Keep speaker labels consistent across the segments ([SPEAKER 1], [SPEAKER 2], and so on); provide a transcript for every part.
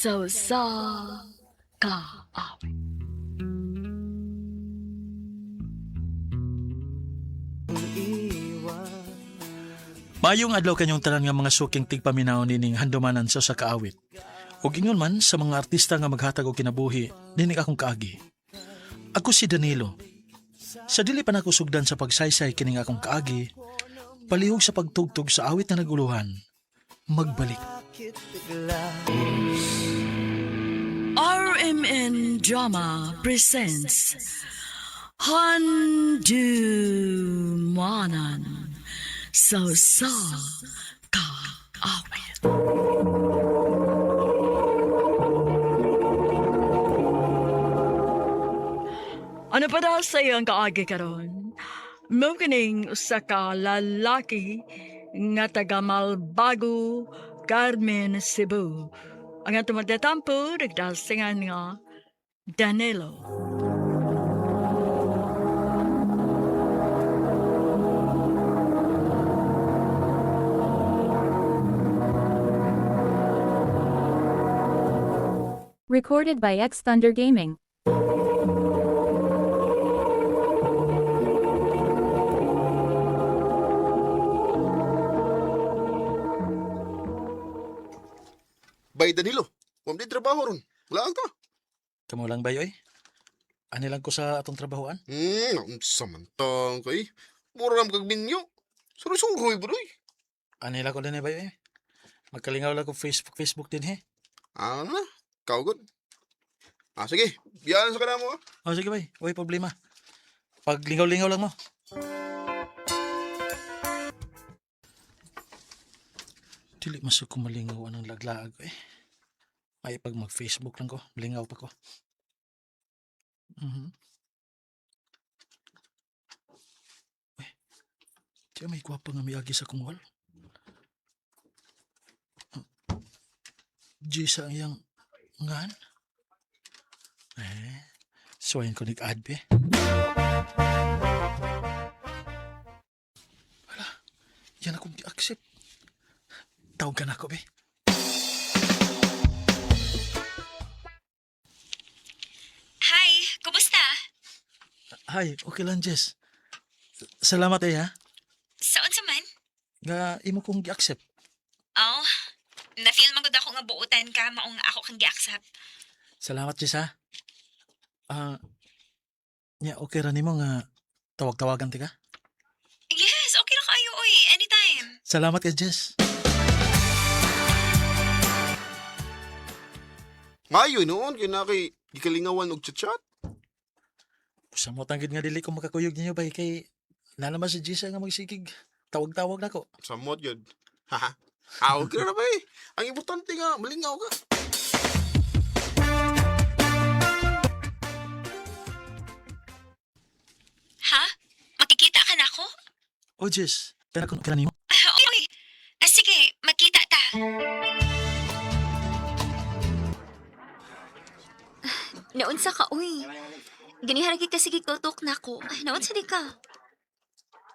[SPEAKER 1] Sa usa ka awit.
[SPEAKER 2] Maayong adlaw kanyong tanan nga mga suking tigpaminaw nining handumanan sa usa ka awit. Ug ingon man sa mga artista nga maghatag og kinabuhi nining akong kaagi. Ako si Danilo. Sa dili pa nako sugdan sa pagsaysay kining akong kaagi, palihog sa pagtugtog sa awit na naguluhan, magbalik.
[SPEAKER 1] RMN Drama presents Handumanan sa usa ka awit. Ano pa daw sa iyong kaagi karon? Mao kining usa ka lalaki nga taga Malbago, Carmen, Cebu. Ang atong magtatampo, nagdasingan nga Danilo.
[SPEAKER 3] Recorded by X Thunder Gaming.
[SPEAKER 4] Bay Danilo, wam di trabaho ron. Wala ka.
[SPEAKER 2] Kamo lang ba yoy? Ani lang ko sa atong trabahoan?
[SPEAKER 4] Unsa man tang kay. Mura ra kag minyo. Suroy-suroy ba doy?
[SPEAKER 2] Ani lang ko din eh ba yoy? Magkalingaw lang ko Facebook Facebook din he.
[SPEAKER 4] Ah, na. Kaw gud. Ah, sige. Biyaan sa kanamo ah.
[SPEAKER 2] Oh, sige bay, way problema. Paglingaw-lingaw lang mo. Dili mas ko malingaw anang laglaag eh. Ay pag mag-Facebook lang ko, malingaw pa ko. Mhm. Uy, di may gwapa nga miagi sa kong wall. Jisa ang iyang ngan. Eh, suwayan ko nag-add be. Hala, yan akong gi-accept. Tawag ka na ako, be.
[SPEAKER 5] Hi, kumusta?
[SPEAKER 2] Hi, okay lang, Jess. Salamat eh, ha?
[SPEAKER 5] Sa unsa man?
[SPEAKER 2] Nga imo kong gi-accept.
[SPEAKER 5] Oh, na-feel man gud ako nga buutan ka maong ako kang gi-accept.
[SPEAKER 2] Salamat, Jess, ha? Ah, nya, okay ra nimo nga tawag-tawagan ti ka?
[SPEAKER 5] Yes, okay ra kaayo oy, anytime.
[SPEAKER 2] Salamat kay Jess.
[SPEAKER 4] Maayo noon kay na kay gikalingawan og chat-chat.
[SPEAKER 2] Sa mo tanggid nga dili ko makakuyog ninyo bay kay na naman si Jessa nga magsigig. Tawag-tawag na ko.
[SPEAKER 4] Samot yun. Haha. Ah, okay ra bay. Ang importante nga malingaw ka.
[SPEAKER 5] Ha? Makikita ka na ako?
[SPEAKER 2] Oh, Jess, kaya ko kaya nimo.
[SPEAKER 5] Ah, okay. Ah, sige, magkita ta. Naunsa ka, uy. Ganihan ka sige tutok na ako. Ay, naunsa di ka?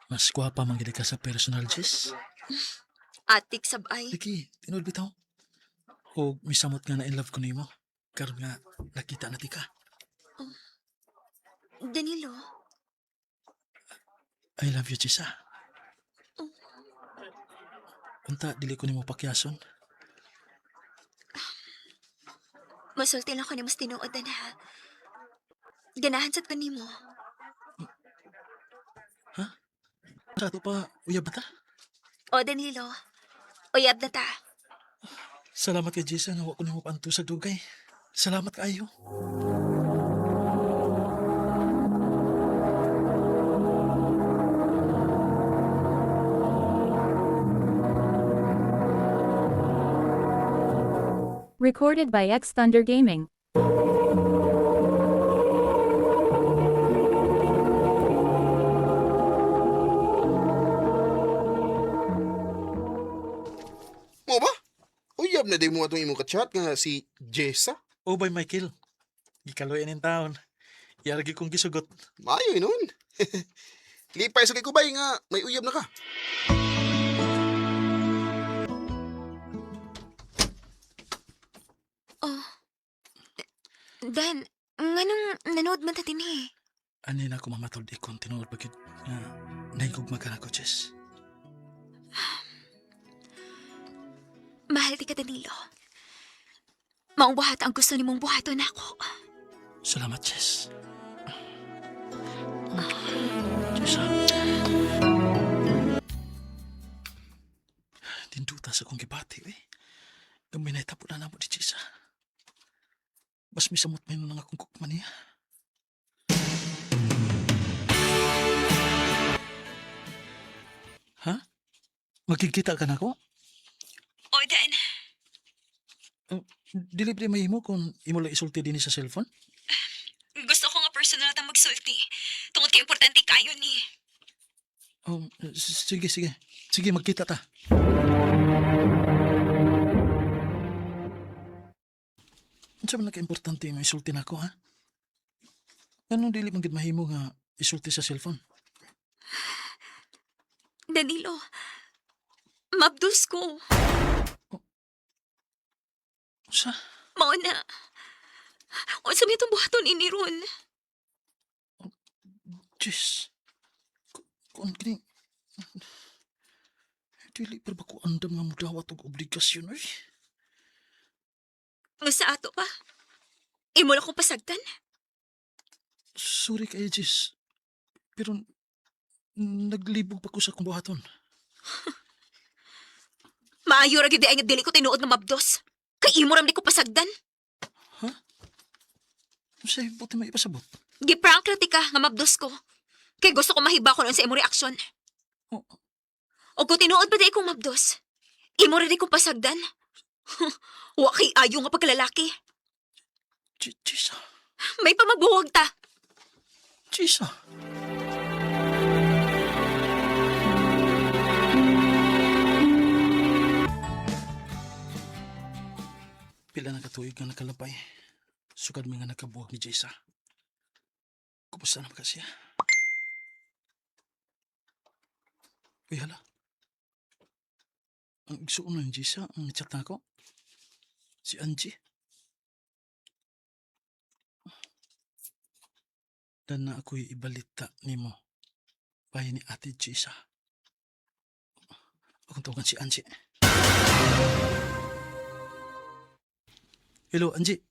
[SPEAKER 2] Mas gwapa man gid ka sa personal, Jess.
[SPEAKER 5] Atik sabay.
[SPEAKER 2] Liki, tinuod bitaw. O misamot nga na in love ko nimo. Karon nga nakita na ti ka.
[SPEAKER 5] Danilo,
[SPEAKER 2] I love you, Jessa. Unta, dili ko nimo pakyason.
[SPEAKER 5] masulti lang ko ni mas tinuod na ha. Ganahan sad ko nimo.
[SPEAKER 2] Sa ato pa, uyab ba ta?
[SPEAKER 5] O, Danilo. Uyab na ta.
[SPEAKER 2] Salamat kay Jessa nga wa ko nimo paanto sa dugay. Salamat kaayo.
[SPEAKER 3] Recorded by X Thunder Gaming.
[SPEAKER 4] Mo ba? Uyab na day mo atong imong ka-chat nga si Jessa.
[SPEAKER 2] Oh, bay Michael. Gikaloy ning taon. Yargi kong gisugot.
[SPEAKER 4] Maayo noon. Lipay sa kay kubay nga may uyab na ka.
[SPEAKER 5] Oh, Dan, nganong nanood man ta dinhi?
[SPEAKER 2] Ani na ako mamatod ikon tinuod pagid nga nahigugma ka nako, Jess.
[SPEAKER 5] Mahal di ka, Danilo. Maong buhat ang gusto nimong buhaton nako.
[SPEAKER 2] Salamat, Jess. Jess, ah. Dinduta sa kong gibati, eh. Gamay na itapo na namo di Jess, ah. Mas misamot may nang akong kukma niya. Ha? Magkikita ka na ko?
[SPEAKER 5] Oy, Dan.
[SPEAKER 2] Dili ba mahimo kung imo lang isulti din sa cellphone?
[SPEAKER 5] Gusto ko nga personal ta magsulti. Tungod kay importante kayo ni.
[SPEAKER 2] Oh, sige, sige. Sige, magkita ta. Unsa man naka-importante nga isulti nako, ha? Anong dili man gid mahimo nga isulti sa cellphone?
[SPEAKER 5] Danilo, mabdus ko.
[SPEAKER 2] Unsa?
[SPEAKER 5] Mao na. Unsa may itong buhaton ini ron?
[SPEAKER 2] Jeez. Kuan kini. Dili pero ba ko andam nga mudawat og obligasyon oy?
[SPEAKER 5] Nga sa ato pa. Imo lang kong pasagdan.
[SPEAKER 2] Sorry kay Jess. Pero naglibog pa ko sa akong buhaton.
[SPEAKER 5] Maayo ra gid ay nga dili ko tinuod nga mabdos. Kay imo ra man di ko pasagdan.
[SPEAKER 2] Unsa buti may ipasabot?
[SPEAKER 5] Giprank ra ti ka nga mabdos ko. Kay gusto ko mahiba ko sa imong reaksyon.
[SPEAKER 2] Oh.
[SPEAKER 5] O kung tinuod pa di akong mabdos, imo ra di ko pasagdan. Wa kay ayo nga pagkalalaki.
[SPEAKER 2] Jessa.
[SPEAKER 5] May pamabuwag ta.
[SPEAKER 2] Jessa. Pila na katuig nga nakalapay. Sukad mga nakabuwag ni Jessa. Kumusta naman ka siya? Uy, hala. Ang igsuon na ni Jessa, ang chat na ako. Si Angie. Dan na ako'y ibalita nimo. Bahay ni Ate Jessa. Akong tawagan si Angie. Hello, Angie.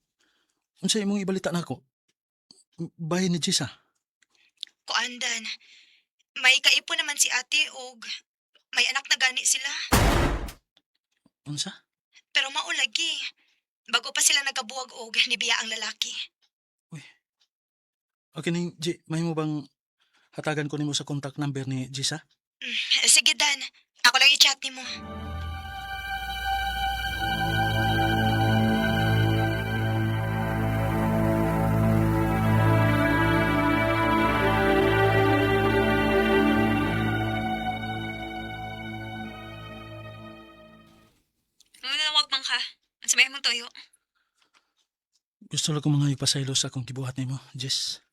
[SPEAKER 2] Unsa imong ibalita nako? Bahay ni Jessa.
[SPEAKER 6] Kuandan, may kaipo naman si ate og may anak na gani sila.
[SPEAKER 2] Unsa?
[SPEAKER 6] Pero maulagi. Bago pa sila nagkabuwag og nibiya ang lalaki.
[SPEAKER 2] Okay ning G, mahimo bang hatagan ko nimo sa contact number ni Jessa?
[SPEAKER 6] Sige Dan, ako lang i-chat nimo.
[SPEAKER 5] Mananawag man ka. Unsa may imong tuyo?
[SPEAKER 2] Gusto lang ko mga ipasaylo sa akong gibuhat nimo, Jess.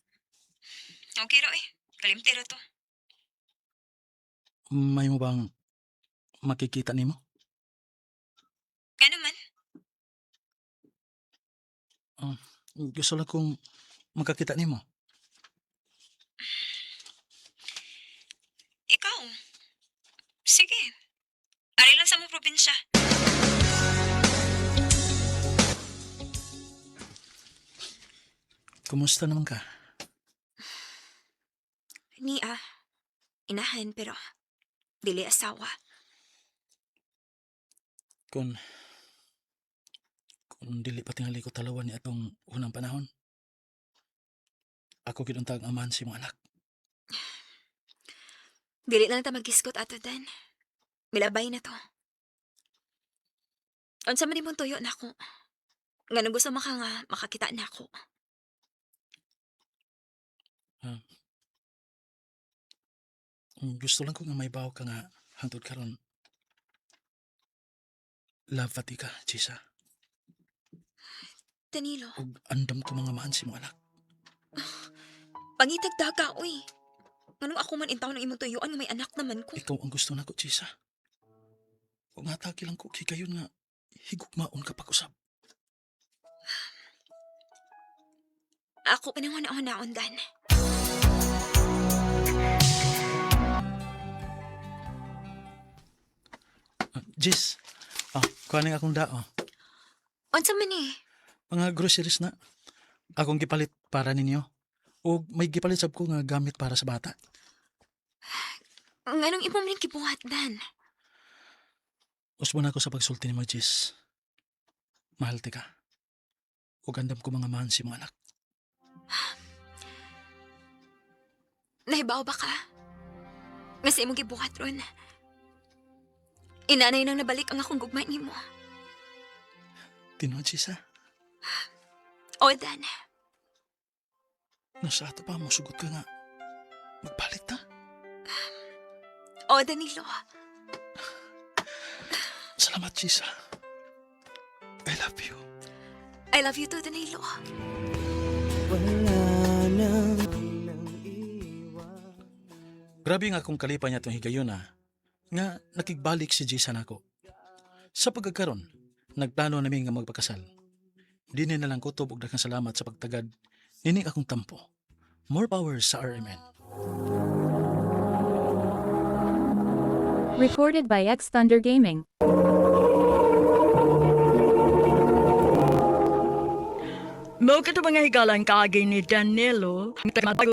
[SPEAKER 5] Okay ra eh. Kalimti ra to.
[SPEAKER 2] Mahimo bang makikita nimo?
[SPEAKER 5] Ngano man?
[SPEAKER 2] Gusto lang kong makakita nimo.
[SPEAKER 5] Ikaw. Sige. Ari lang sa mong probinsya.
[SPEAKER 2] Kumusta naman ka?
[SPEAKER 5] Ni ah. Inahan pero dili asawa.
[SPEAKER 2] Kung dili pa tingali ko talawan ni atong unang panahon. Ako gid unta ang amahan sa imong anak.
[SPEAKER 5] Dili na lang ta maggisgot ato Dan. Milabay na to. Unsa man imong tuyo nako? Nganong gusto maka nga makakita nako.
[SPEAKER 2] Gusto lang ko nga may bawo ka nga hangtod karon. Love pati ka, Jessa.
[SPEAKER 5] Danilo,
[SPEAKER 2] Ug andam ko mga mahan sa imong anak.
[SPEAKER 5] pangitag daga uy. Nganong ako man intaw ng imong tuyuan nga may anak naman ko.
[SPEAKER 2] Ikaw ang gusto nako, Jessa. Ug hatagi lang ko kay nga higugmaon ka pag-usab.
[SPEAKER 5] Ako pa nang huna-hunaon, Dan.
[SPEAKER 2] Jis, kuha ning akong dao.
[SPEAKER 5] Unsa man eh?
[SPEAKER 2] Mga groceries na. Akong gipalit para ninyo. O may gipalit sab ko nga gamit para sa bata.
[SPEAKER 5] Nganong imo man gibuhat, Dan?
[SPEAKER 2] Usbon ako sa pagsulti nimo, Jis. Mahal ti ka. Ug andam ko mga mahan si mong anak.
[SPEAKER 5] Nahibaw ba ka? Nga sa imong gibuhat ron. Inanay nang nabalik ang akong gugma nimo.
[SPEAKER 2] Tinuod, Jis, ha?
[SPEAKER 5] O, Dan.
[SPEAKER 2] Nasa ato pa, musugot ka nga. Magpalit ta.
[SPEAKER 5] O, Danilo.
[SPEAKER 2] Salamat, Jis, ha? I love you.
[SPEAKER 5] I love you too, Danilo.
[SPEAKER 2] Grabe nga akong kalipa niya itong higayon ha, nga nakigbalik si Jason ako. Sa pagkakaron, nagplano namin nga magpakasal. Di na lang kutob og daghang salamat sa pagtagad nining akong tampo. More power sa RMN.
[SPEAKER 3] Recorded by X Thunder Gaming.
[SPEAKER 1] Mao kato mga higalang kaagi ni Danilo ang taga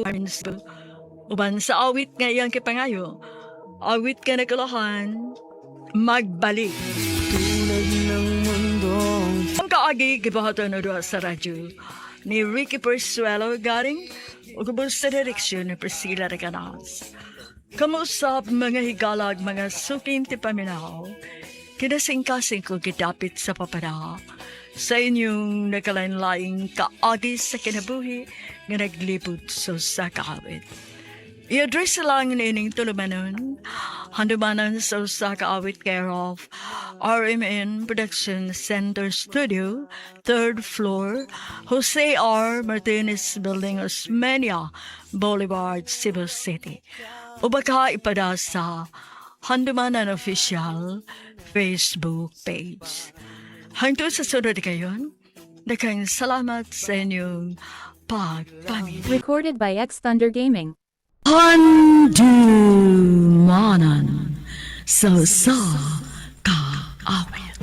[SPEAKER 1] uban sa awit nga iyang kipangayo. Awit ka nagkalahan, magbalik. Ang kaagi gibuhaton na duha sa radyo ni Ricky Persuelo garing ug ubos sa direksyon ni Priscilla Recanas. Kamusap mga higalag mga suking ti paminaw, kinasingkasing ko gidapit sa papada sa inyong nakalain-laing kaagi sa kinabuhi nga naglibot sa usa ka awit. I-address lang nining tulumanon, handumanan sa usa ka awit care of RMN Production Center Studio, third floor, Jose R. Martinez Building, Osmeña Boulevard, Cebu City. O baka ipada sa Handumanan Official Facebook page. Hangtod sa sunod kayon, daghang salamat sa inyong pagpaminaw.
[SPEAKER 3] Recorded by X Thunder Gaming.
[SPEAKER 1] Handumanan sa sa kaawit.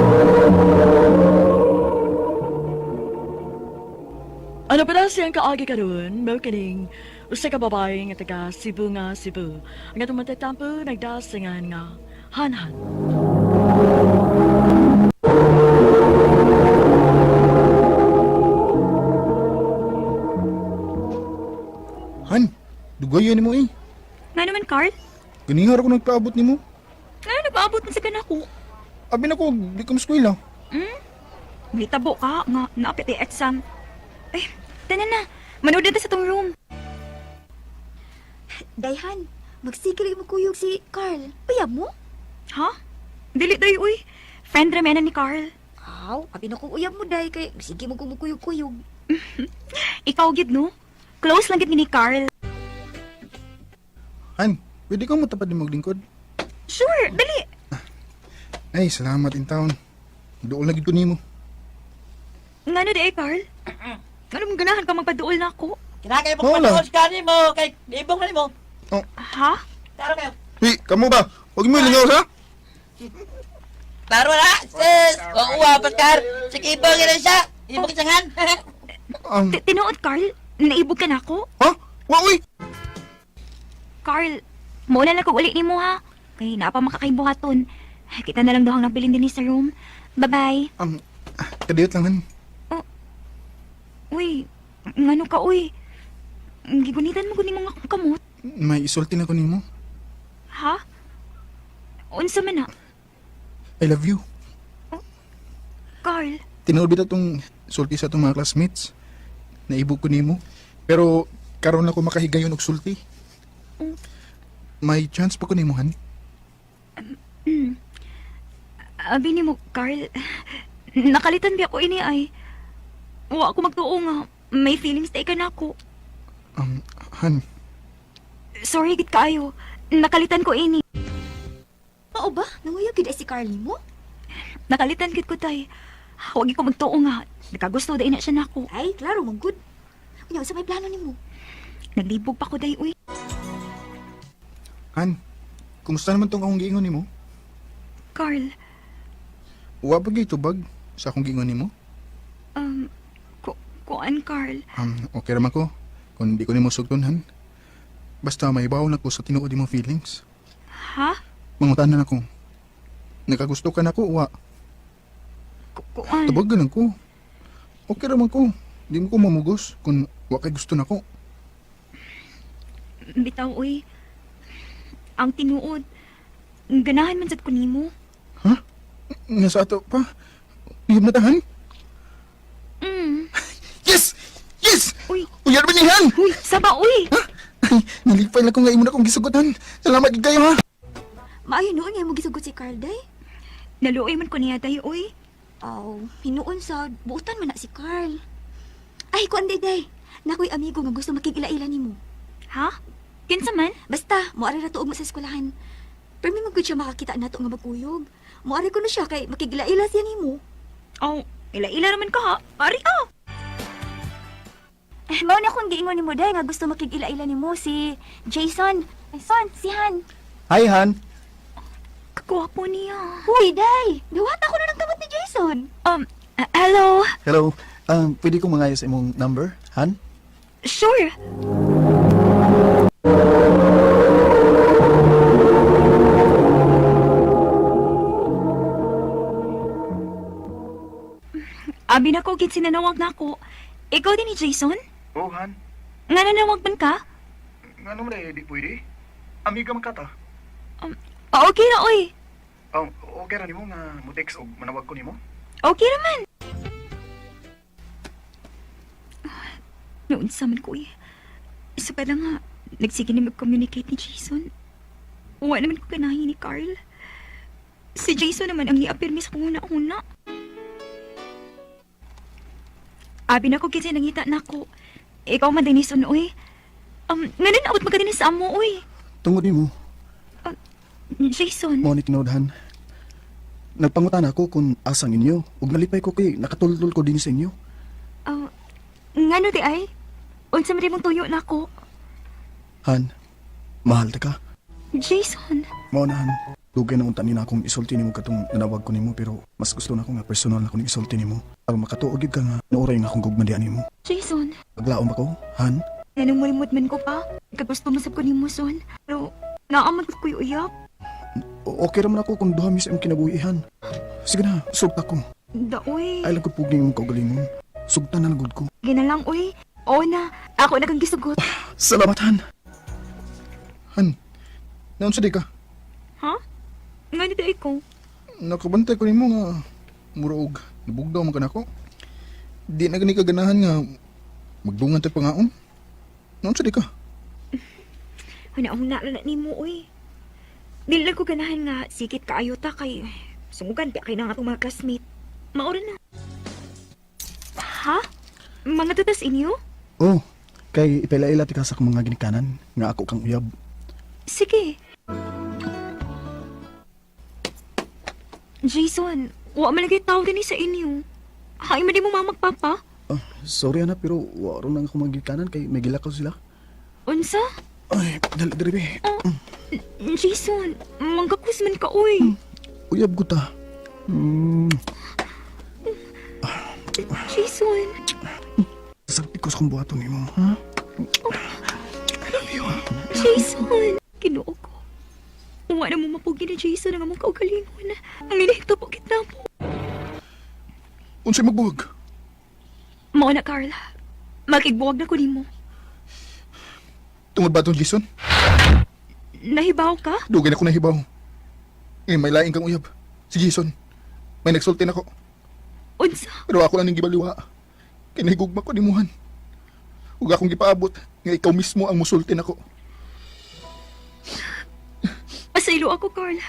[SPEAKER 1] Ano pa na siyang kaagi karon, mao kining usa ka babae nga taga Cebu nga Cebu. Ang atong matatampo nagdasingan nga hanhan.
[SPEAKER 7] Han, dugayan nimo eh.
[SPEAKER 6] Nga naman, Carl?
[SPEAKER 7] Ganihar ako nagpaabot nimo.
[SPEAKER 6] Nga nagpaabot na sa kanako.
[SPEAKER 7] Abi na ko, di ka maskwela.
[SPEAKER 6] May tabo ka nga naapit ay exam. Eh, tanan na. Manood na ta sa tong room.
[SPEAKER 8] Dayhan, magsigil mo kuyog si Carl. Uyab mo?
[SPEAKER 6] Ha? Dili day uy. Friend ra man ni Carl.
[SPEAKER 8] Aw, abi na kong uyab mo day kay sige mo kumukuyog-kuyog.
[SPEAKER 6] Ikaw gid no? Close lang gid ni Carl.
[SPEAKER 7] Han, pwede ka mo tapad ni maglingkod.
[SPEAKER 6] Sure, dali.
[SPEAKER 7] Ay, salamat in town. Dool na gid ko nimo.
[SPEAKER 6] Ngano di ay, Carl? Ngano mong ganahan ka magpaduol na ako?
[SPEAKER 9] Kinakay mo
[SPEAKER 7] Wala.
[SPEAKER 9] patuos ka nimo kay ibong na nimo.
[SPEAKER 6] Ha?
[SPEAKER 9] Klaro kayo.
[SPEAKER 7] Hey, kamo ba? Huwag mo ilingaw ha?
[SPEAKER 9] Klaro na. Sis, o uwa patkar. Sige ibong ina siya. Ibong isangan.
[SPEAKER 6] Tinuod, Carl? Naibog ka na ako?
[SPEAKER 7] Ha? Wa uy!
[SPEAKER 6] Carl, mauna lang kog uli nimo ha. Kay naa pa makakaibuhaton. Kita na lang daw ang nabilin dinhi sa room. Bye-bye.
[SPEAKER 7] Kadiyot lang han.
[SPEAKER 6] Uy, ngano ka uy? Gigunitan mo guni mga akong kamot.
[SPEAKER 7] May isulti na ko nimo.
[SPEAKER 6] Ha? Unsa man na?
[SPEAKER 7] I love you.
[SPEAKER 6] Carl,
[SPEAKER 7] Tinuod bitaw tong sulti sa atong mga classmates. Naibog ko nimo. Pero karon na ko makahigayon og sulti. May chance pa ko nimo han.
[SPEAKER 6] abi nimo Carl. Nakalitan biya ko ini ay. Wa ako magtuo nga may feelings tay ka nako.
[SPEAKER 7] Han,
[SPEAKER 6] Sorry gid kaayo. Nakalitan ko ini.
[SPEAKER 8] Mao ba? Nanguyab gid ay si Carl nimo?
[SPEAKER 6] Nakalitan gid ko tay. Wag ko magtuo nga. Nakagusto dai na siya nako.
[SPEAKER 8] Ay, klaro man gud. Unya, unsa may plano nimo?
[SPEAKER 6] Naglibog pa ko day uy.
[SPEAKER 7] Han, kumusta naman tong akong giingon nimo?
[SPEAKER 6] Carl,
[SPEAKER 7] Wa pa gyud tubag sa akong giingon nimo?
[SPEAKER 6] um, kuan Carl.
[SPEAKER 7] Okay raman ko. Kung di ko nimo sugton, Han. Basta mahibaw na ko sa tinuod imong feelings.
[SPEAKER 6] Ha?
[SPEAKER 7] Mangutanan ako. Nakagusto ka nako, wa?
[SPEAKER 6] Kuan.
[SPEAKER 7] Tubag lang ko. Okay raman ko. Di mo ko mamugos kung wa kay gusto nako.
[SPEAKER 6] Bitaw uy. Ang tinuod. Ganahan man sad ko nimo.
[SPEAKER 7] Ha? Nga sa ato pa. Uyab na tahan? Yes! Yes!
[SPEAKER 6] Uy.
[SPEAKER 7] Uyab ba ni Han?
[SPEAKER 6] Uy, saba uy.
[SPEAKER 7] Ay, nalipay lang ko nga imo na akong gisugotan. Salamat gid kayo ha.
[SPEAKER 8] Maayo noon nga mo gisugot si Carl day.
[SPEAKER 6] Naluoy man ko niya day uy.
[SPEAKER 8] Aw, hinuon sa buutan man na si Carl. Ay, kuan day day. Nakoy amigo nga gusto makig-ila-ila nimo.
[SPEAKER 6] Ha? Kinsa man?
[SPEAKER 8] Basta, moari ra tuog mo sa eskwelahan. Pero may magud siya makakita nato nga magkuyog. Moari ko na siya kay makig-ila-ila siya nimo.
[SPEAKER 6] Oh, ila-ila raman ka ha. Ari ka.
[SPEAKER 8] Eh, mao na akong giingon nimo day nga gusto makig-ila-ila nimo si Jason. Ay, son, si Han.
[SPEAKER 10] Hi, Han.
[SPEAKER 6] Kagwapo niya.
[SPEAKER 8] Uy, day! Duwata ko na ng kamot ni Jason.
[SPEAKER 6] Hello.
[SPEAKER 10] Hello. Pwede kong mangayos imong number, Han?
[SPEAKER 6] Sure. Abi na ko, gid sinanawag na ako. Ikaw din ni Jason?
[SPEAKER 7] Oh, Han.
[SPEAKER 6] Nga nanawag man ka?
[SPEAKER 7] Ngano man eh, di pwede? Amiga man ka ta.
[SPEAKER 6] Ah, okay ra, oy.
[SPEAKER 7] Oh, okay ra nimo nga mo text og manawag ko nimo.
[SPEAKER 6] Okay raman. Noon sa man ko eh. Isa pa lang nga, nagsige na mag-communicate ni Jason. Wala naman ko ganahin ni Carl. Si Jason naman ang niapirmi sa kung una-una. Abi na ko kasi nangita na ako. Ikaw man din ni oy. Ngayon abot magka din sa amo, oy.
[SPEAKER 10] Tungod nimo,
[SPEAKER 6] Jason,
[SPEAKER 10] mao ni tinuod, Han. Nagpangutan ako kung asang inyo ug nalipay ko kay nakatultol ko din sa inyo.
[SPEAKER 6] Ngano di ay? Unsa man mong tuyo na ako?
[SPEAKER 10] Han, mahal ta ka.
[SPEAKER 6] Jason.
[SPEAKER 10] Mao na, Han. Dugay na unta ni na akong isulti nimo katong nanawag ko nimo pero mas gusto na ko nga personal na akong isulti nimo. Aron makatuo gyud ka nga nauray nga akong gugma diha nimo.
[SPEAKER 6] Jason.
[SPEAKER 10] Paglaom ako, Han.
[SPEAKER 6] Nanong malimot man ko pa. Kagusto mo sab ko ni Muson. Pero naamad ko ko'y uyap.
[SPEAKER 10] Okay ra man ako kung duha mi sa imong kinabuhi, Han. Sige na, sugta ko.
[SPEAKER 6] Daoy.
[SPEAKER 10] Ay lang ko pugni imong kaugalingon. Sugta na lang gud ko.
[SPEAKER 6] Ginalang oy. Oo na. Ako na kang gisugot.
[SPEAKER 10] Salamat, Han.
[SPEAKER 7] Han, naunsa di ka?
[SPEAKER 6] Ha? Nga ni day ko.
[SPEAKER 7] Nakabantay ko nimo nga mura og nabugdaw man ka nako. Di na gani ka ganahan nga magdungan tay pangaon. Naunsa di ka?
[SPEAKER 6] Huna-huna na nimo oy. Dili lang ko ganahan nga sikit kaayo ta kay sungugan pa kay na nga atong mga classmate. Maura na. Ha? Mga tutas inyo?
[SPEAKER 10] Oh, kay ipaila-ila ti ka sa akong mga ginikanan nga ako kang uyab.
[SPEAKER 6] Sige. Jason, wa man lagi tao din sa inyo. Hay man di mo mamagpapa.
[SPEAKER 10] Ah, sorry ana pero wa ron lang ako mga ginikanan kay may gilakaw sila.
[SPEAKER 6] Unsa?
[SPEAKER 10] Ay, dali diri be.
[SPEAKER 6] Jason, manggakus man ka oy.
[SPEAKER 10] Uyab ko ta.
[SPEAKER 6] Jason,
[SPEAKER 10] Sakit ko sa kong buhaton nimo, ha? I love you. Ha?
[SPEAKER 6] Jason. Ginoo ko. Wa na mo mapugi ni Jason ang among kaugalingon. Ang inihito po kita mo.
[SPEAKER 7] Unsay magbuwag?
[SPEAKER 6] Mao na, Carl. Makigbuwag na ko nimo.
[SPEAKER 7] Tungod ba tong Jason?
[SPEAKER 6] Nahibaw ka?
[SPEAKER 7] Dugay na ko nahibaw. Eh, may laing kang uyab. Si Jason. May nagsulti nako.
[SPEAKER 6] Unsa?
[SPEAKER 7] Pero ako lang ning gibaliwa. Kay nahigugma ko nimuhan. Ug akong gipaabot nga ikaw mismo ang musulti nako.
[SPEAKER 6] Pasaylo ako, Carl.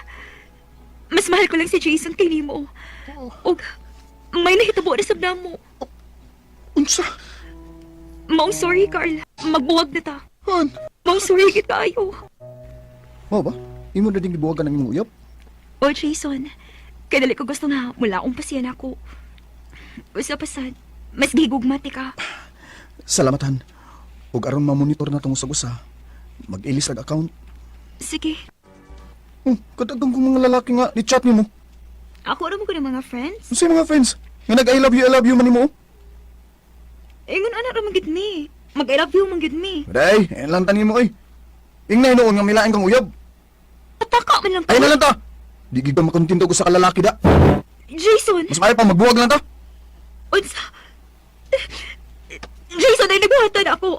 [SPEAKER 6] Mas mahal ko lang si Jason kay nimo. Og may nahitabo na sab namo.
[SPEAKER 7] Unsa?
[SPEAKER 6] Maong sorry, Carl. Magbuwag na ta.
[SPEAKER 7] Han,
[SPEAKER 6] Maong sorry gid kaayo.
[SPEAKER 10] Mao ba? Imo na ding gibuwagan ang imong uyab?
[SPEAKER 6] O Jason, kay dali ko gusto nga mula akong pasiyan ako. Usa pa sad, mas gigugma ti ka.
[SPEAKER 10] Salamat han. Ug aron ma-monitor na tong usag-usa, mag-ilis ag account.
[SPEAKER 6] Sige.
[SPEAKER 7] Oh, kadaghan kong mga lalaki nga ni chat nimo.
[SPEAKER 6] Ako ra mo ko ng mga friends.
[SPEAKER 7] Unsay mga friends? Nga nag I love you man nimo. oh.
[SPEAKER 6] Ingon ana ra man gid ni. Mag I love you man gid ni.
[SPEAKER 7] Day, eh, lang tanin mo oy. Ingay noon nga milain kang uyab.
[SPEAKER 6] Pataka man lang
[SPEAKER 7] Ay na lang ta. Di gid ka makontento ko sa kalalaki da.
[SPEAKER 6] Jason,
[SPEAKER 7] Mas maayo pa magbuwag lang ta.
[SPEAKER 6] unsa? Jason, ay nagbuhatan ako.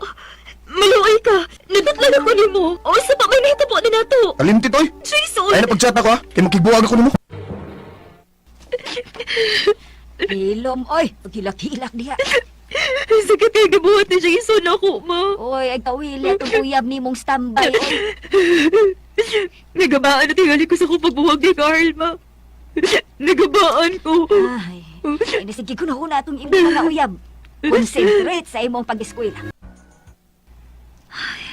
[SPEAKER 6] Maluoy ka. Nadutlan ako nimo. Unsa pa may nahitabo na nato?
[SPEAKER 7] Kalimtit oy.
[SPEAKER 6] Jason!
[SPEAKER 7] Ay na pag-chat ako ha. Kay makigbuwag ako nimo.
[SPEAKER 5] Hilom, oy. Paghilak-hilak diha.
[SPEAKER 6] Sakit kay gibuhat ni Jason ako, ma.
[SPEAKER 8] Oy, ay kawili atong uyab ni mong standby. Oy.
[SPEAKER 6] Nagabaan na tingali ko sa kong pagbuwag ni Carl, ma. Nagabaan ko.
[SPEAKER 8] Ay, ay nasige ko na una atong imong mga uyab. Concentrate sa imong pag-eskwela.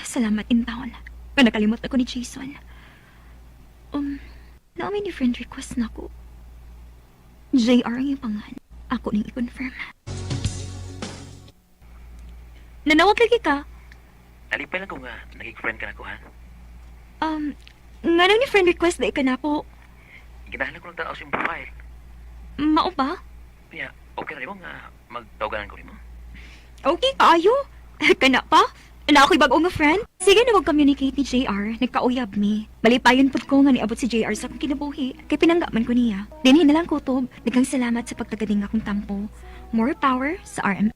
[SPEAKER 6] Salamat in town. Nga nakalimot ako ni Jason. Naamay ni friend request na ko. JR ang iyong pangan. Ako ning i-confirm. Nanawag lagi ka.
[SPEAKER 9] Nalipay lang ko nga, naging friend ka na ko ha.
[SPEAKER 6] Nga nang ni friend request na ka na po.
[SPEAKER 9] Ginahan ko lang tanaw sa imong profile.
[SPEAKER 6] Mao ba?
[SPEAKER 9] Kaya, okay na nimo nga magtawagan ko nimo.
[SPEAKER 6] Okay, kaayo. Kana pa? Na ako'y bago nga friend? Sige na mag-communicate ni JR. Nagkauyab mi. Malipayon pud ko nga niabot si JR sa akong kinabuhi. Kay pinangga man ko niya. Dinhi na lang kutob. Daghang salamat sa pagtagading akong tampo. More power sa RM.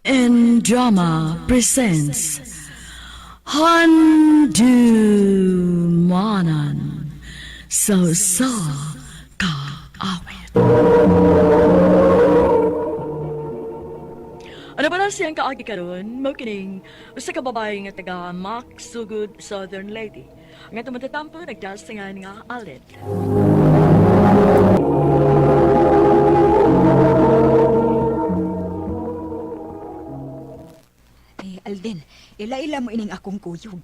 [SPEAKER 1] In Drama presents Handumanan So Sa Kaawit. Ano ba na siyang kaagi karon? Mao kining usa ka babae nga taga Maksugod, Southern Leyte. Nga tumatatampo nagdasingan nga alit.
[SPEAKER 5] Eh, Alden, ila-ila mo ining akong kuyog.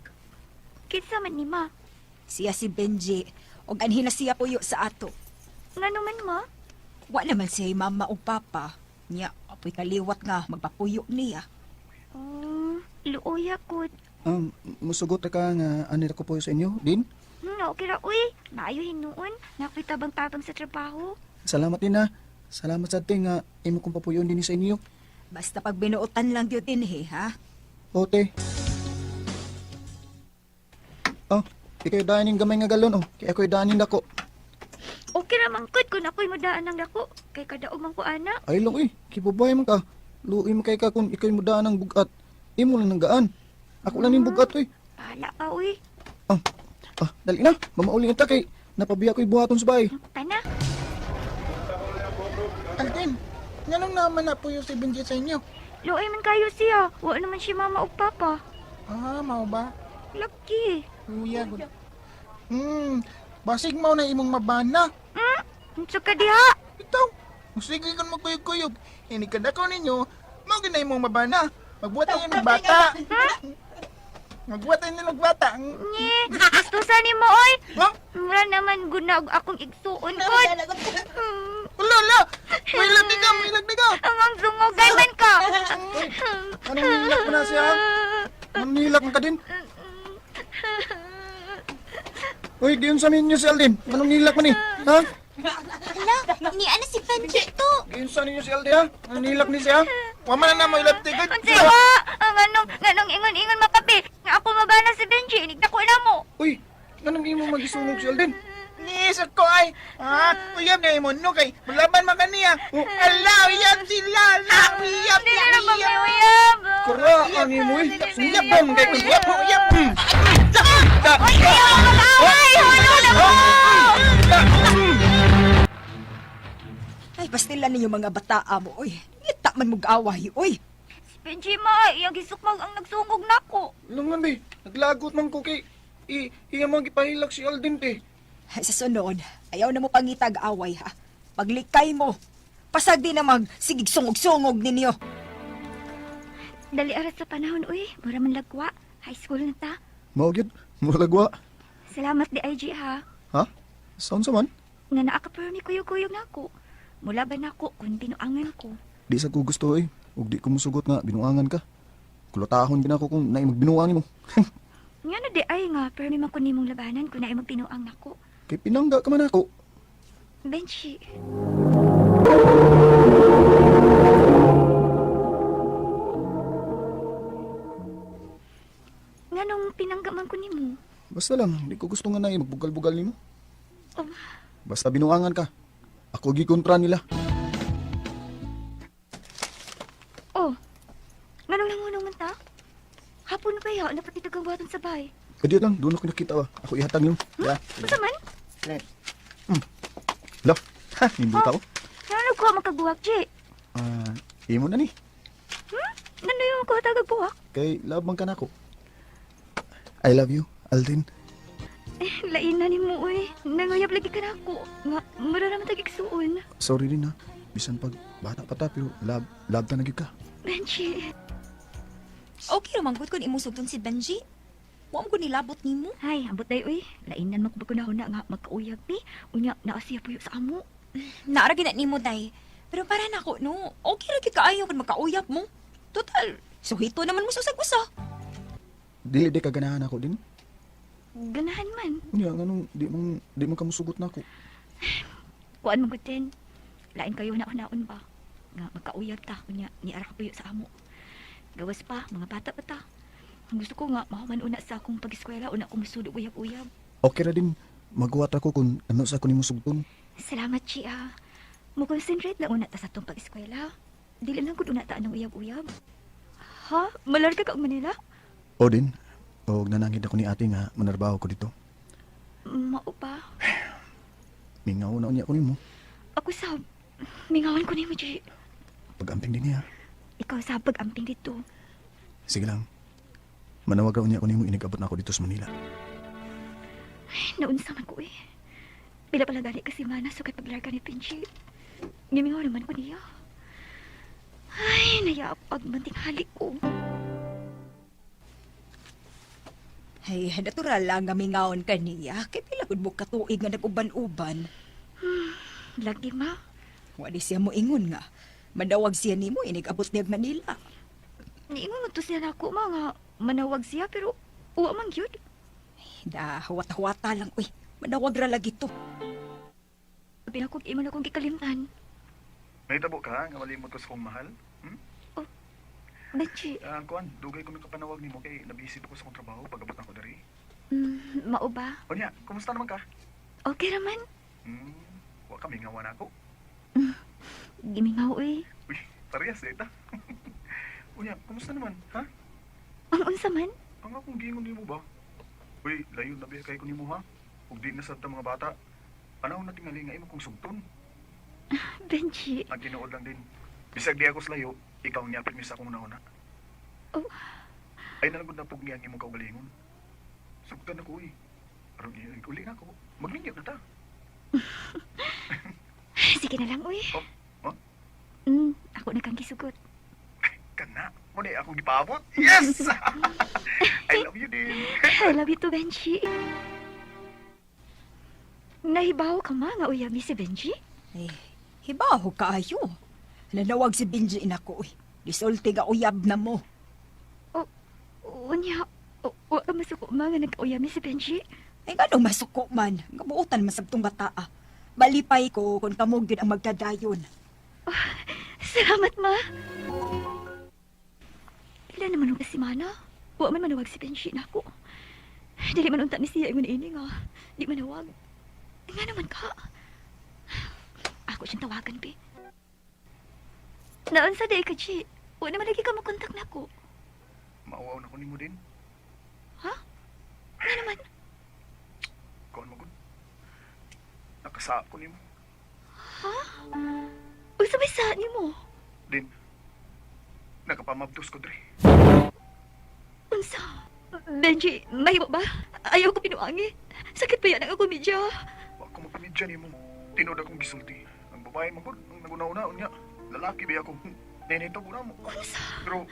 [SPEAKER 8] Kinsa man ni ma?
[SPEAKER 5] Siya si Benji, og anhi na siya puyo sa ato.
[SPEAKER 8] Ngano man ma?
[SPEAKER 5] Wa naman siya mama o papa. Nya, apoy kaliwat nga magpapuyo niya.
[SPEAKER 8] Oh, luoya ko.
[SPEAKER 10] Musugot ra ka nga ani ra ko po sa inyo, din.
[SPEAKER 8] Okay ra uy. Maayo hinuon. Nakoy tabang-tabang sa trabaho.
[SPEAKER 10] Salamat din ha. Salamat sa ting nga imo kong papuyon din sa inyo.
[SPEAKER 5] Basta pag binuotan lang gyud dinhi, ha?
[SPEAKER 10] Ote. Oh, ikaw daanin gamay nga galon oh. Kay ako'y daanin dako.
[SPEAKER 8] Okay ra man gud kung ako'y mudaan ang dako. Kay kadaog man ko ana.
[SPEAKER 10] Ay lang eh, kibabay man ka. Luoy man kay ka kung ikaw'y mudaan ng bugat. Imo lang ng gaan. Ako lang ning bugat oy.
[SPEAKER 8] Bahala ka uy.
[SPEAKER 10] Ah, ah, dali na. Mamauli na ta kay napabiya ko'y buhaton sa bahay.
[SPEAKER 8] Tana.
[SPEAKER 7] Alden, nganong naman na po yung si Benji sa inyo?
[SPEAKER 8] Luoy man kayo siya. Wa naman si mama ug papa.
[SPEAKER 7] Ah, mao ba?
[SPEAKER 8] Lucky.
[SPEAKER 7] Kuya, gud. Basig mao na imong mabana.
[SPEAKER 8] Unsa ka diha?
[SPEAKER 7] Itaw, sige kon magkuyog-kuyog. Ini kadako ninyo, mao gid na imong mabana. Magbuhat tayo ng bata. Magbuhat tayo ng bata.
[SPEAKER 8] Nye, gustusan nimo oy.
[SPEAKER 7] Ha?
[SPEAKER 8] Mura naman gud na og akong igsuon gud.
[SPEAKER 7] Wala, wala. May lagdi ka, may lagdi ka.
[SPEAKER 8] Ang ang sungugan man ka.
[SPEAKER 10] Anong nilak mo na siya? Anong nilak man ka din? Uy, giyon sa ninyo si Alden. Anong nilak man ni? Ha?
[SPEAKER 8] Hala, ni ana si Benji to.
[SPEAKER 10] Giyon sa ninyo si Alden ha? Anong nilak ni siya?
[SPEAKER 7] Wa man na mo ilapti gud.
[SPEAKER 8] Unsa wa? Ang anong nganong ingon-ingon makapi. Nga ako mabana si Benji, inig dako na mo.
[SPEAKER 10] Uy, nganong imo magisungog si Alden?
[SPEAKER 7] Ni sa ko ay. Ah, uyab na imo no kay mulaban man kaniya. Oh, ala, uyab sila, ala, uyab,
[SPEAKER 8] Dili na ba may uyab?
[SPEAKER 10] Kura, ang imo eh. Uyab ba man kay uyab,
[SPEAKER 7] uyab.
[SPEAKER 8] Oy, ayaw mag-away! Wala na mo!
[SPEAKER 5] Ay, pastila ninyo mga bataa mo, oy. Ngita man mo away, oy.
[SPEAKER 8] Si Benji ma, iyang gisukmag ang nagsungog nako.
[SPEAKER 10] Lungan be, naglagot man ko kay i iya man gipahilak si Alden te.
[SPEAKER 5] Ay, sa sunod, ayaw na mo pangitag away, ha? Paglikay mo, pasag di na mag sigig sungog-sungog ninyo.
[SPEAKER 8] Dali aras sa panahon, uy. Mura man lagwa. High school na ta.
[SPEAKER 10] Mao gyud, murag wa.
[SPEAKER 8] Salamat di IG ha.
[SPEAKER 10] Ha? Sound sa man?
[SPEAKER 8] Nga naa ka pero ni kuyog-kuyog nako. Mula ba nako kung binuangan ko.
[SPEAKER 10] Di sa ko gusto eh. Ug di ko musugot nga binuangan ka. Kulotahon gina ako kung naay magbinuang nimo.
[SPEAKER 6] Nga na di ay nga, pero may man ko nimong labanan kung naay magbinuang nako.
[SPEAKER 10] Kay pinangga ka man ako.
[SPEAKER 6] Benji. Nga nung pinangga man ko nimo.
[SPEAKER 10] Basta lang, di ko gusto nga naay magbugal-bugal nimo.
[SPEAKER 6] Oh.
[SPEAKER 10] Basta binuangan ka. Ako gikontra nila.
[SPEAKER 6] Oh. Nga nung nangunong man ta? Hapon ba ya? Napatitag ang buhaton sa bahay.
[SPEAKER 10] Kadiyo lang, doon ako nakita ba. Ako ihatag nimo. Ya.
[SPEAKER 6] Basta man?
[SPEAKER 10] Lo. Ha, nindot ako.
[SPEAKER 6] Nga nagkuha magkabuhak, Ji.
[SPEAKER 10] Ah, imo na ni.
[SPEAKER 6] Nano yung kuha tagag buhak?
[SPEAKER 10] Kay love man ka nako. I love you, Alden.
[SPEAKER 6] Eh, lain na ni mo, uy. Nanguyab lagi ka na ako. Nga, mura naman tagigsuon.
[SPEAKER 10] Sorry din ha. Bisan pag bata pa ta pero love love ta na gyud ka.
[SPEAKER 6] Benji.
[SPEAKER 8] Okay ra man gud kun imong sugton si Benji. Wa mo gud nilabot nimo.
[SPEAKER 6] Ay, ambot day, uy. Lainan man ko na na nga magkauyab ni. Unya, naasiya puyo sa amo.
[SPEAKER 8] Naara gid na nimo day. Pero para nako no, okay ra gyud kaayo kun magkauyab mo. Total, suhito naman mo sa usag-usa.
[SPEAKER 10] Dili di ka ganahan ako din.
[SPEAKER 6] Ganahan man.
[SPEAKER 10] Unya nganong di man ka musugot nako.
[SPEAKER 6] Kuan man gud din. Lain kayo na unaon ba? Nga magkauyab ta. Unya, niara ka puyo sa amo. Gawas pa, mga bata pa ta. Ang gusto ko nga, mahuman una sa akong pag-eskwela, una ko musulog uyab-uyab.
[SPEAKER 10] Okay ra din maghuwat ako kung ano sa ako nimo sugton.
[SPEAKER 6] Salamat, Chia. Mo-concentrate lang una ta sa atong pag-eskwela. Dili lang gud una ta anang uyab-uyab. Ha? Malarga ka og Manila?
[SPEAKER 10] O din. Og nanangid ako ni ate nga manarbaho ko dito.
[SPEAKER 6] Mao pa.
[SPEAKER 10] Mingaw na unya ko nimo.
[SPEAKER 6] Ako sab, mingawan ko nimo, Chi.
[SPEAKER 10] Pag-amping din niya.
[SPEAKER 6] Ikaw sab pag-amping dito.
[SPEAKER 10] Sige lang. Manawag ra unya ko nimo inigabot na ako dito sa Manila.
[SPEAKER 6] Ay, naunsa man ko eh. Pila pala gani kasi mana so kay paglarga ni Pinchi. Gimingaw naman ko niya. Ay, nayapag man tinghali ko.
[SPEAKER 5] Ay, natural lang nga mingaon ka niya. Kay pila gud mo katuig nga nag-uban-uban.
[SPEAKER 6] Lagi ma.
[SPEAKER 5] Wa di siya mo ingon nga. Manawag siya nimo inig-abot niya og Manila.
[SPEAKER 6] Niingon man to siya nako ma nga manawag siya pero uwa man gyud.
[SPEAKER 5] Da, huwata-huwata lang uy. Manawag ra lagi to.
[SPEAKER 6] Pinakog imo na kong gikalimtan.
[SPEAKER 7] Nahitabo ka nga malimot ko sa kong mahal? Hmm?
[SPEAKER 6] Benji,
[SPEAKER 7] Ah, kuan, dugay ko nakapanawag nimo kay nabisi ko sa akong trabaho pag-abot nako diri.
[SPEAKER 6] mao ba?
[SPEAKER 7] Unya, kumusta naman ka?
[SPEAKER 6] Okay raman.
[SPEAKER 7] Wa ka mingawan ako.
[SPEAKER 6] Gimingaw eh.
[SPEAKER 7] Uy, parehas eh ta. Unya, kumusta naman, ha?
[SPEAKER 6] Ang unsa man?
[SPEAKER 7] Ang akong giingon nimo ba? Uy, layo na biya kay ko nimo ha. Ug di na sad ta mga bata. Panahon na tingali nga imo kong sugton.
[SPEAKER 6] Benji.
[SPEAKER 7] Ang tinuod lang din. Bisag di ako sa layo, ikaw ang niapit mi sa akong nauna.
[SPEAKER 6] Oh.
[SPEAKER 7] Ay nalagod na pug niya ang imong kaugalingon. Sugtan ako uy. Aron uli na ako. Magminyo na ta.
[SPEAKER 6] Sige na lang uy.
[SPEAKER 7] Oh, oh?
[SPEAKER 6] Ako na kang gisugot.
[SPEAKER 7] Kana, mo na akong gipaabot. Yes! I love you din.
[SPEAKER 6] I love you too, Benji. Nahibaw ka ma nga uyab ni si Benji?
[SPEAKER 5] Eh, hibaho kaayo. Nanawag si Benji nako uy. Disulti nga uyab na mo.
[SPEAKER 6] Unya, wa ka masuko ma nga nagkauyab ni si Benji?
[SPEAKER 5] Ay nganong masuko man, nga buotan man sabtong bataa. Balipay ko kung kamo gyud ang magkadayon.
[SPEAKER 6] Salamat ma. Pila naman ang kasimana? Wa man manawag si Benji nako. Dili man unta ni siya ingon ini nga. Di manawag. Nga naman ka. Ako siyang tawagan, be. Naunsa day ka, Chi. Wa naman lagi ka makontak nako.
[SPEAKER 7] Mauwaw na ko nimo din.
[SPEAKER 6] Ha? Nga naman.
[SPEAKER 7] Kuan mo gud. Nakasaap ko nimo.
[SPEAKER 6] Ha? Unsa may sa nimo?
[SPEAKER 7] Din. Nakapamabdos ko dre.
[SPEAKER 6] Unsa? Benji, mahimo ba? Ayaw ko pinuangi. Sakit pa yan ang ako medya.
[SPEAKER 7] Wa ko magpamidya nimo. Tinuod akong gisulti. Ang babae man gud ang naguna-una unya. Lalaki ba ako? Nenito ko na mo.
[SPEAKER 6] Unsa?
[SPEAKER 7] Pero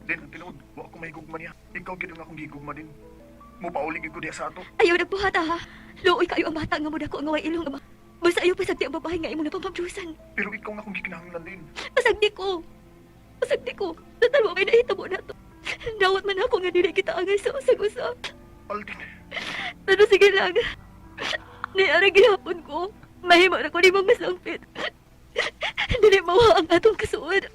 [SPEAKER 7] din ang tinuod, wa ko mahigugma niya. Ikaw gyud ang akong gigugma din. Mupauling gyud ko diha sa ato.
[SPEAKER 6] Ayaw nagbuhat ha. Luoy kayo ang bata nga mo dako nga way ilong ama. Basta ayaw pasagdi ang babae nga imo na pamamdusan.
[SPEAKER 7] Pero ikaw nga akong gikinahanglan din.
[SPEAKER 6] Pasagdi ko. Pasagdi ko. Total wa may nahitabo na to. Dawat man ako nga dili kita angay sa usag-usa.
[SPEAKER 7] Alden.
[SPEAKER 6] Pero sige lang. Niara gihapon ko. Mahimo na ko nimong masangpit. Dili mawa ang atong kasuod.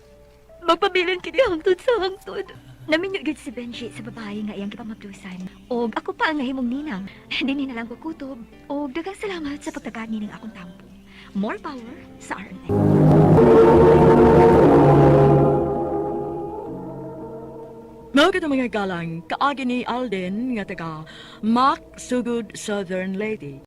[SPEAKER 6] Magpabilin kini hangtod sa hangtod. Naminyo gyud si Benji sa babae nga iyang gipamaplusan. Og ako pa ang nahimong ninang. Dinhi na lang ko kutob. Og daghang salamat sa pagtagad ni ng akong tampo. More power sa RNN.
[SPEAKER 1] Mao kadto, mga galang, kaagi ni Alden nga taga Mac Sugod, Southern Leyte.